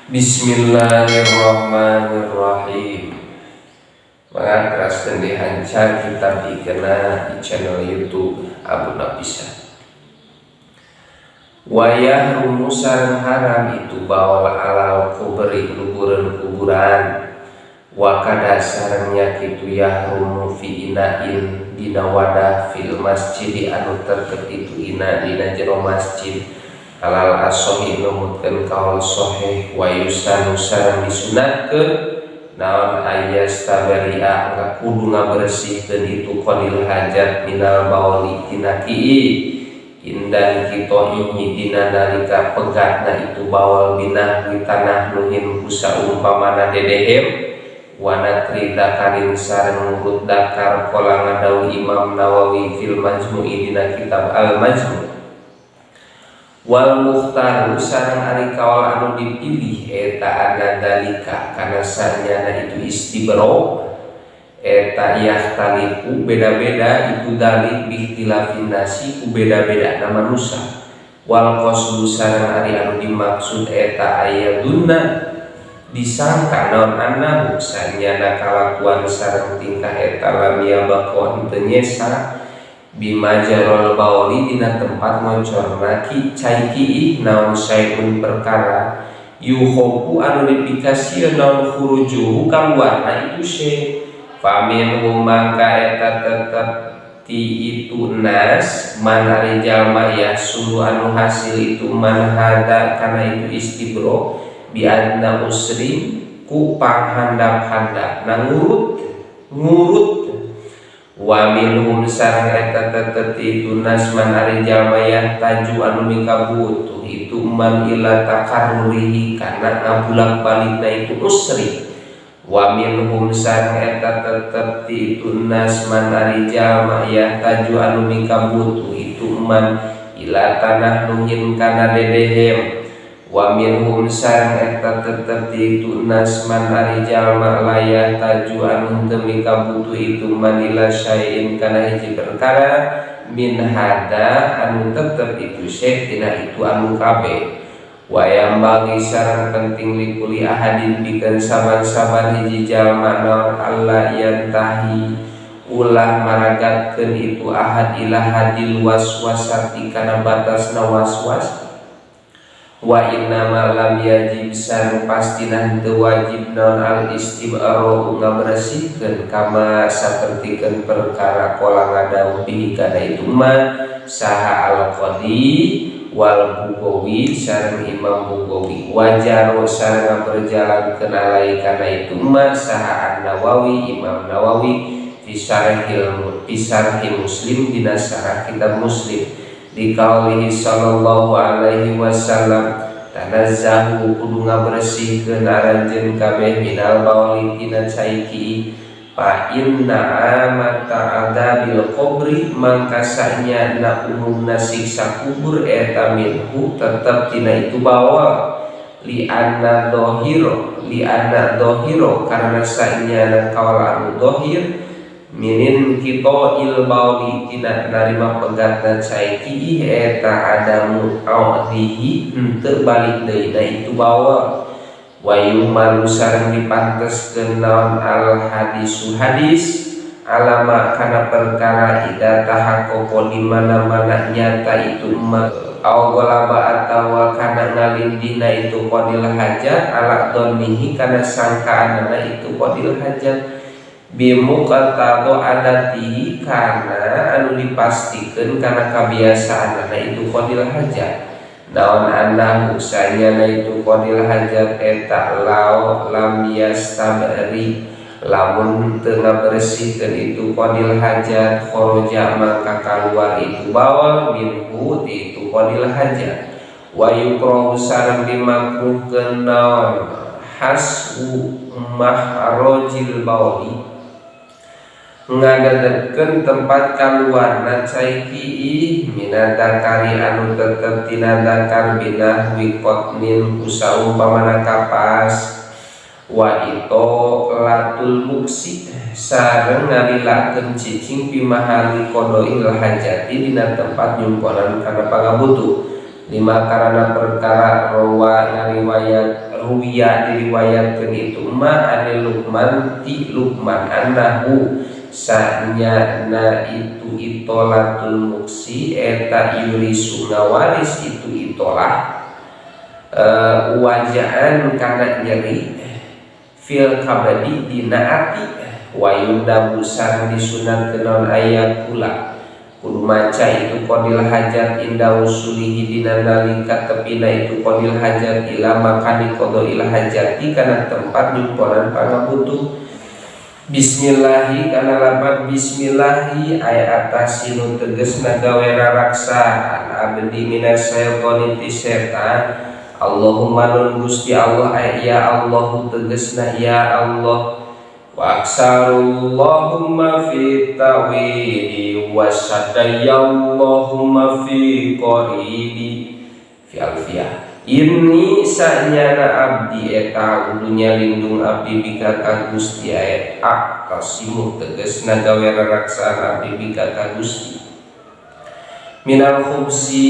Bismillahirrahmanirrahim. Mangga teraskeun dihancar kitab Ikna di channel YouTube Abu Nafisa. Wa yahrumu sareng haram itu baol alal kubri luhureun kuburan. Wa kadza sareng nya kitu yahrumu fi ina'in dina wadah fil masjid anu tetep itu ina dina jero masjid alal asohi numutkeun kaul soheh. Wa yusanu sareng disunatkeun naon ayyastabri'a kudu ngabersihkeun itu qadil hajat minal bauli tina kiih inda inqitho'ihi dina nalika pegatna itu bawal binahwi tanahnuhin ku saumpamana dedehem wa natri dzakarin sareng ngurut dakar. Qala ngadawuh Imam Nawawi fil Majmu'i dina kitab Al Majmu'. Wal mukhtaru sareng ari kaul anu dipilih eta anna dzalika kana sanyana itu istibro eta yakhtalifu beda-beda itu dalik biikhtilafin nasi ku beda-beda na manusia. Wal qasdu sareng ari anu dimaksud eta ayyadzunna disangka naon annahu sanyana kalakuan sareng tingkah eta lam yabqa henteu nyesa bimajral bauli dina tempat ngocorna ki cai kiih naon syai'un perkara yukhofu anu dipikasieun naon khurujuhu kaluarna itu syai'. Faminhum mangka eta tetep ti itu nas man ari jalma yahsulu anu hasil itu man hadza kana itu istibro bi adna usrin ku panghandap-handap na ngurut ngurut. Wa minhum sareng eta tetep itu nas man ari jalma yahtaju anu mikabutuh itu man ila takarrurihi kana ngabulak-balikna itu usri. Wa minhum sareng eta tetep ti itu nas man ari jalma yahtaju anu mikabutuh itu man ila tanahnuhin kana dedehem. Wa minhum sareng eta tetep ti itu nas man ari jalma la yahtaju anu henteu mikabutuh itu man ila syai'in kana hiji perkara min hada anu tetep itu syai' tina itu anu kabeh. Wa yanbaghi sareng penting likulli ahadin pikeun saban-saban hiji jalma naon alla yantahi ulah maragatkeun itu ahad ila haddil waswasati kana batasna waswas. Wa inna ma lam yajib sareng pastina henteu wajib naon al istibra'u ngabersihkeun kama sapertikeun perkara qala ngadawuh bihi kana itu ma saha al qadi wal Bugawi sareng Imam Bugawi wajaro sareng berjalan alaihi kana itu ma saha An Nawawi, Imam Nawawi, fi syarhi Muslim dina syarah kitab Muslim. Liqaulihi sallallahu alaihi wasallam tanazzahu kudu ngabersihkeun aranjeun kabeh minal bauli tina cai kiih fa inna amata adzabil qabri mangka sanyana umumna siksa kubur eta minhu tetep tina itu bawal li anna dhahiro karena sanyana kaul anu dhahir minin qitho'il bauli tina narima pegatna cai kiih eta adamu audihi henteu balik deui na itu bawal. Wa yuhmalu sareng dipanteskeun naon al hadisu hadis alama kana perkara idza tahaqqaqa di mana-mana nyata itu ma aw ghalaba atawa kana ngalindihna itu qadil hajat ala dhannihi kana sangkaanana itu qadil hajat bimuqtada adatihi kana anu dipastikeun kana kabiasaanana itu qadil hajat naon annahu sanyana itu qadil hajat eta lau lam yastabri lamun teu ngabersihkeun itu qadil hajat kharaja maka kaluar itu bawal minhu ti itu qadil hajat. Wa yukrahu sareng dimakruhkeun naon haswu mahrajil bauli ngadedetkeun tempat kaluarna cai kiih minad dzakari anu tetep tina dzakar binahwi qatnin ku saumpamana kapas wa itholatul muksi sareng ngalilakeun cicing fi mahalli qadhail hajati dina tempat nyumponan kana pangabutuh. Lima karana perkara rawa ngariwayat ruwiya diriwayatkeun itu ma anil Luqman ti Luqman annahu sanyana itu itolatul muksi eta yurisu ngawaris itu itolah wajaan kana nyeri fil kabadi dina ati wa yundabu sareng disunatkeun naon aya kula kudu maca itu qodil hajat inda wusulihi dina nalika tepina itu qodil hajat ila makani qodil hajati kana tempat nyumponan pangabutuh. Bismillahi kana lapat bismillahi aya atasinu tegesna gawe raraksaan abdi minas syaitoni ti setan. Allahumma nun Gusti Allah aya ya Allahu tegesna ya Allah wa aksarullahumma fi tawili wa sadayallahumma fi qaribi fi alfiyah. Ini sanyana abdi eta udunya lindung abdi bika ka Gusti aya aqtasimu tegesna gawe raraksaan abdi bika ka Gusti minal khubsi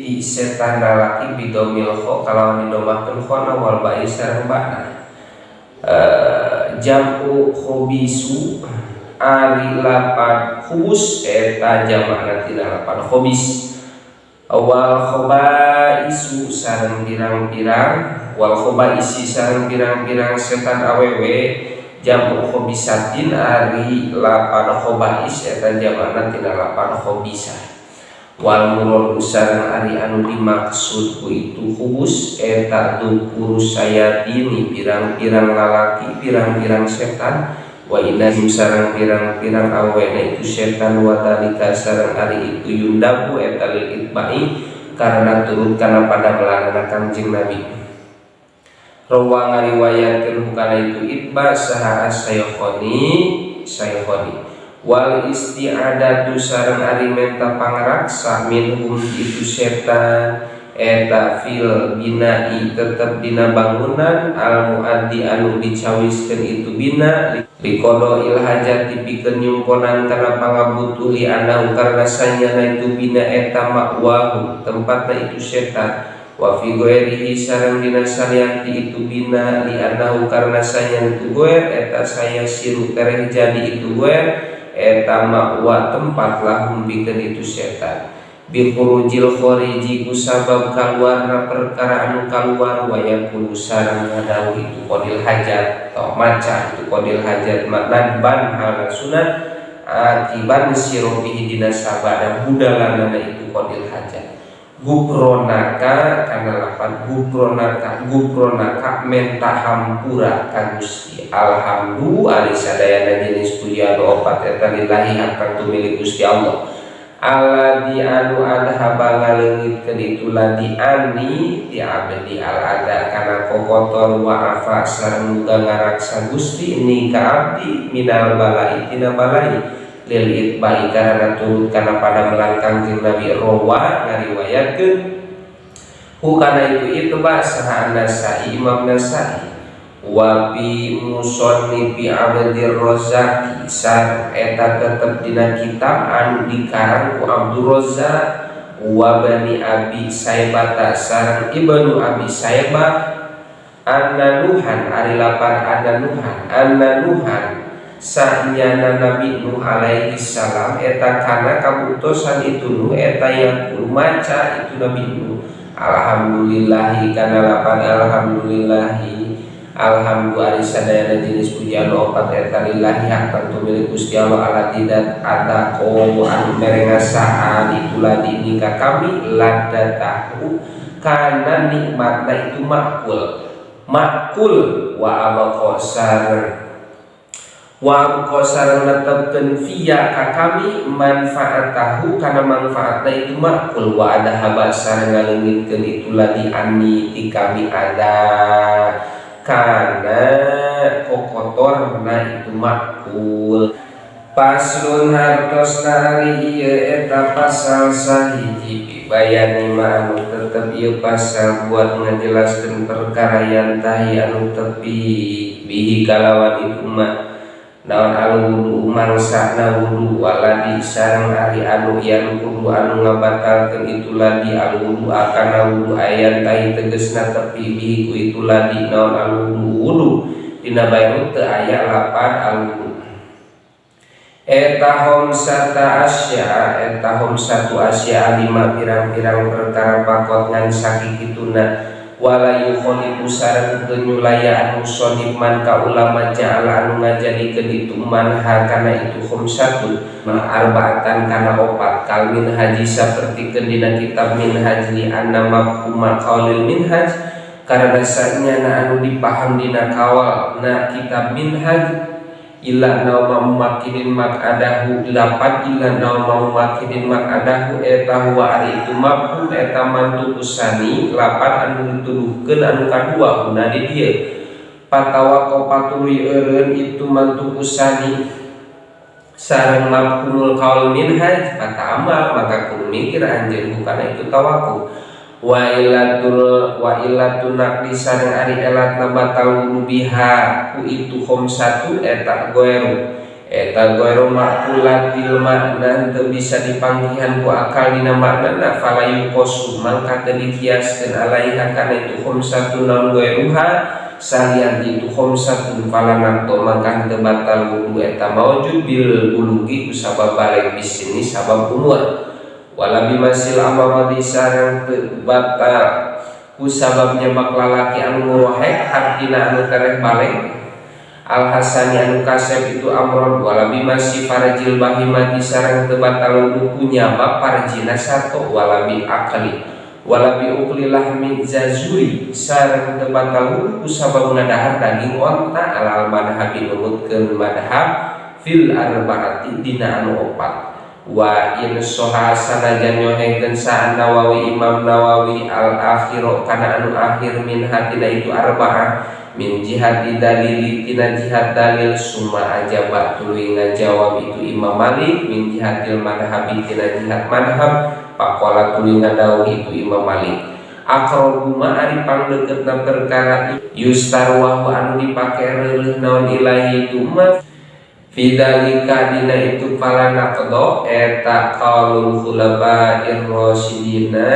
ti setan lalaki bidomil kho kalawan didomahkeun khona wal ba'i sareng ba'na. Jam'u khobisu ari lapan khubus eta jamakna tina lapan khobis wal khobaisu sareng pirang-pirang wal khobaisi sareng pirang-pirang setan awewe jam'u khobisatin ari lapan khobais eta jamakna tina lapan khobisah wal murad sareng ari anu dimaksud ku itu khubus eta dzukuru sayatini pirang-pirang lalaki pirang-pirang setan wa inahim sareng pirang-pirang awena itu setan wa dalika sareng ari itu yundabu eta lil itba'i karena turut kana pada melarana Kangjeng Nabi. Rawa ngariwayatkeun hukana itu itba saha as-saykhoni saykhoni wal isti'adatu sareng ari menta pangraksa minhum itu setan eta fil bina'i tetep dina bangunan al muaddi anu dicawiskeun itu bina liqada'il hajati pikeun nyumponan kana pangabutuh li anahu karena sanyana itu bina eta makwahu tempatna itu setan wa fi ghairihi sareng dina salianti itu bina li anahu karena sanyana itu ghair eta saya siru tereh jadi itu ghair eta makwa tempat lahum pikeun itu setan bi khurujil khariji ku sabab kaluarna perkara anu kaluar wa yaqulu sareng ngadawuh itu qodil hajat atau maca itu qodil hajat nadban halna sunat akiban sirobihi dina sabada budalanana itu qodil hajat. Gupronaka kana lapan gupronaka gupronaka menta hampura ka Gusti. Alhamdulillah ari sadayana jenis pujian opat eta lillahi hakang tumilik Gusti Allah alladzi anu adhaba ngaleungitkeun itu ladzi ani ti abdi al ada kana kokotor wa afa sareng muga ngaraksa Gusti ni ka abdi minal balai tina balai lil itba'i karena turut kana pada melangkang jeung Nabi. Rawa ngariwayatkeun hu kana itu itba saha Nasai Imam Nasai wa bi musannifi Abdir Razak sar eta tetep dina kitab anu dikarang ku Abdur Razak wa bani Abi Saibata sareng Ibnu Abi Saibah anna Nuhan ari lapan anna Nuhan anna Nuhan sanyana Nabi Nuh alaihi salam eta kana kabuktosan itu Nuh eta yaqulu maca itu Nabi Nuh alhamdulillahi kana lapan alhamdulillahi alhamdulillah ari sadayana jenis pujian opat eta lillahi hak tentu milik Gusti Allah ala tidak ada ko anu mere ngasaan itu ladini ka kami ladatahu kana nikmatna itu makul makul wa abqa sareng wa abqa sareng netepkeun fiya ka kami manfaatahu kana manfaatna itu makul wa adhaba sareng ngaleungitkeun itu ladi ani ti kami ada kana kokotorna itu makul. Paslon hartosna ari ieu eta pasal sahiji bayani ma anu tetep ieu pasal buat ngajelaskeun perkara yantahi anu tepi bihi kalawan itu ma Naon al wudu mangsana wudu waladi sareng ari anu yanqudu anu ngabatalkeun itu ladi al wudu kana wudu ayan tahi tegesna tepi bihi ku itu ladi naon al wudu wudu dina Bayrut teu aya lapad al wudu. Eta khamsata asya eta khamsatu asya lima pirang-pirang perkara pakot ngan sakikituna wala yukhalifu sareng teu nyulayaan musonif man ka ulama ja'ala anu ngajadikeun itu man ha kana itu khamsatun ma arba'atan kana opat kal minhaji sapertikeun dina kitab minhaj li anna mafhuma qaulil minhaj karena sanyana anu dipaham dina kawal na kitab minhaj illa nauma mumakkinin maq'adahu lapan illa nauma mumakkinin maq'adahu eta huwa ari itu mafhum eta mantuqus tsani lapan anu dituduhkeun anu kadua guna di dieu patawaqafa tuluy eureun itu mantuqus tsani sareng mafhumul qaul minhaj fata'ammal maka kudu mikir anjeun kana itu tawakuf wa illatul wa illatun naqdi sareng ari elatna batal wudu biha ku itu khamsatu eta goeru eta goeru ma'qulatil makna teu bisa dipanggihan ku akal dina maknana fala yuqasu mangka teu dikiaskeun alaiha kana itu khamsatu naon goeruha salian itu khamsatun fala naqdo mangka teu batal wudu eta maujud bil bulugi ku sabab balig bisini sabab umur wala bimasil amradi sareng teu batal ku sabab nyebak lalaki anu ngurohek hartina anu tereh balig al hasani anu kasep itu amrod wala bimasi farjil bahimati sareng teu batal wudu ku nyabak farjina sato wala bi akli wala bi ukli lahmi jazuri sareng teu batal wudu ku sabab ngadahar daging onta alal madhabi numutkeun madhab fil arbaati dina anu opat wa in soha sanajan nyohengkeun sa Nawawi Imam Nawawi al akhiro kana anu akhir min hatina itu arba'ah min jihati dalili tina jihad dalil summa ajaba tuluy ngajawab itu Imam Malik min jihatil madhabi tina jihad madhab faqala tuluy ngadawuh itu Imam Malik aqrabu ma ari pangdeukeutna perkara yustarwahu anu dipake reuleuh naon ilahi itu ma Fidalika dina itu fala naqdo eta qaulul khulafa'ir rasyidina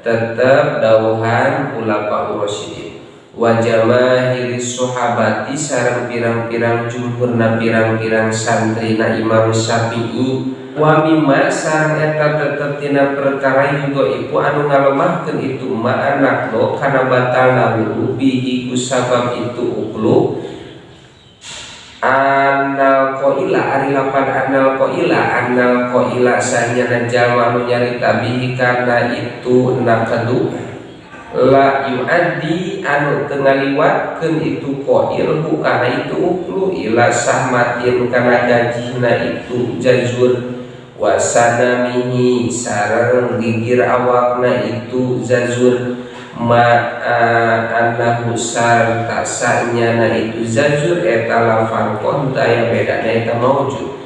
tetep dawuhan khulafaur rasyidin wa jamahiris sahabati sareng pirang-pirang jumhurna pirang-pirang santrina Imam Syafi'i wa mimma sareng eta tetep tina perkara yudhaifu anu ngalemahkeun itu ma naqdo kana batalna wudu bihi ku sabab itu uklu annal qaila ari lapan annal qaila sanyana jalma nu nyarita bihi kana itu naqdu la yuaddi anu teu ngaliwatkeun itu qail kana itu uklu ila sahmatin kana gajihna itu jazur wa sanamihi sareng gigir awakna itu jazur ma annahu sarta sanyana itu zajur eta la farqon aya bedana eta maujud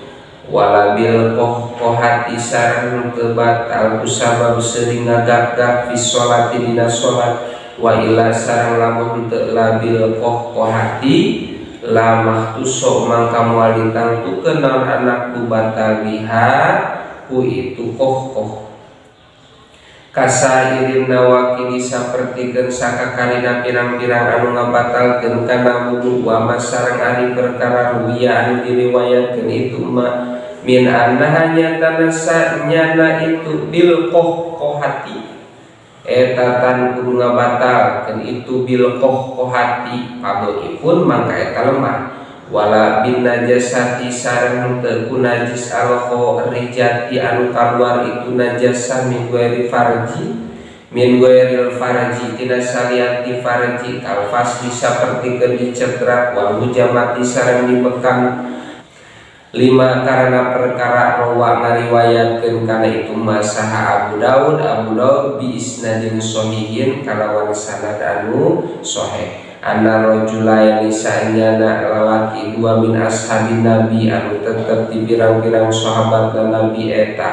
wala bil qahqahati sareng teu batal ku sabab seuring ngagak-gak fi sholati dina salat wa illa sareng lamun teu labil qahqahati la mahtuso mangka moal ditangtukeun naon anak ku batal biha ku itu qahqah kasairin nawaqidi sapertikeun sakakarina pirang-pirang anu ngabatalkeun kana wudu wa ma sareng ari perkara ruwiya anu diriwayatkeun itu ma min annaha nyatana sanyana itu bil qahqahati eta tan kudu ngabatalkeun itu bil qahqahati pun mangka eta lemah wala bin najasati sareng teu ku najis al kharijati anu kaluar itu najasa min ghairi farji min ghairil farji tina salian ti farji kal fasli sapertikeun dicetrak wal hujamati sareng dibekam lima karena perkara rawa ngariwayatkeun kana itu masaha Abu Daud Abu Daud bi isnadin sahihin kalawan sanad anu sahih anna rajulaini sanyana lalaki dua min ashabin nabi anu tetep di pirang-pirang sahabat nabi eta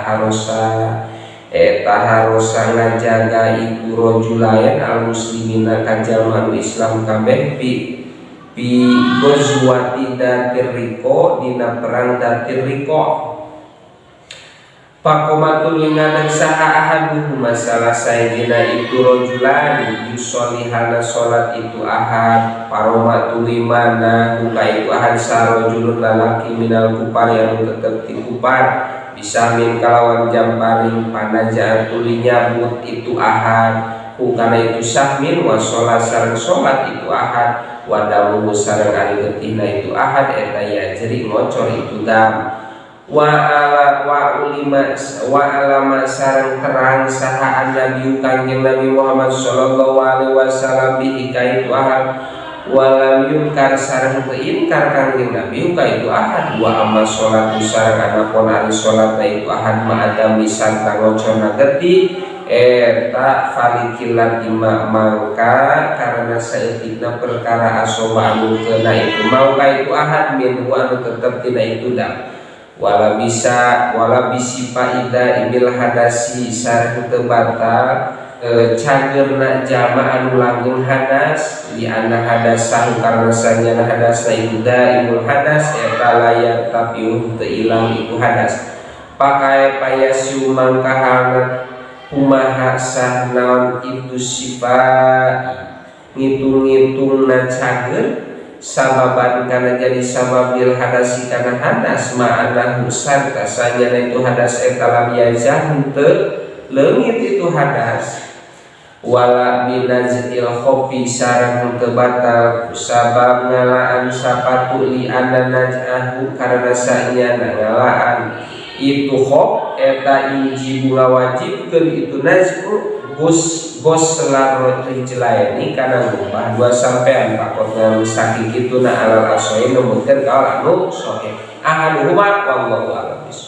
harosa ngajaga iku rajulain al muslimina ka jalma anu Islam kabeh bi Fi ghazwati Dzatir Riqa, dina perang Dzatir Riqa. Faqoma tuluy ngadeg saha ahaduhuma salah sahijina itu rajulani yusolli halna salat itu ahad. Faroma tuluy manah ka itu ahad saha rajulun lalaki minal kufar anu tetep ti kufar bisahmin kalawan jamparing. Fanaza'a tuluy nyabut itu ahad hu kana itu sahmin wa sholat sareng sholat itu ahad. Wa damuhu sareng ari getihna itu ahad eta yajri ngocor itu dam. Wa ala wa ulima wa alama sareng terang saha annabi Kanjeng Nabi Muhammad sallallahu alaihi wasallam bihi ka itu ahad. Walam yunkar sareng teu inkar Kanjeng Nabi ka itu ahad. Wa amma sholatu sareng anapun ari salatna itu ahad ma'a dami sarta ngocorna getih eta faliqillati ma mangka karena saeutikna perkara asoba anu kena itu mau ka itu ahad minhu anu tetep tina itu dam. Wala bisa wala bisi faida imil hadasi sareng teu batal cagerna jama anu langgeng hadas li anna hadasahu karena sanyana hadasna itu daimul hadas eta la yartafi'u teu ilang itu hadas. Pakai payasiu mangka halna kumaha sah naon itu sifat ngitung-ngitungna cager sababan kana jadi sabab lil hadasi kana hadas ma'anahu sarta sanyana itu hadas eta lam yazah henteu leungit itu hadas. Wala binazil khuffi sareng henteu batal sabab ngalaan sapatu li anna naz'ahu karena sanyana ngalaan itu khuf eta yujibu ngawajibkeun itu naz'u ghusla rijlaini kana ngumbah dua sampean pakot ngan sakitu na alal ashohi numutkeun kaul anu sahih ahaduhuma. Wallahu a'lam bishawab.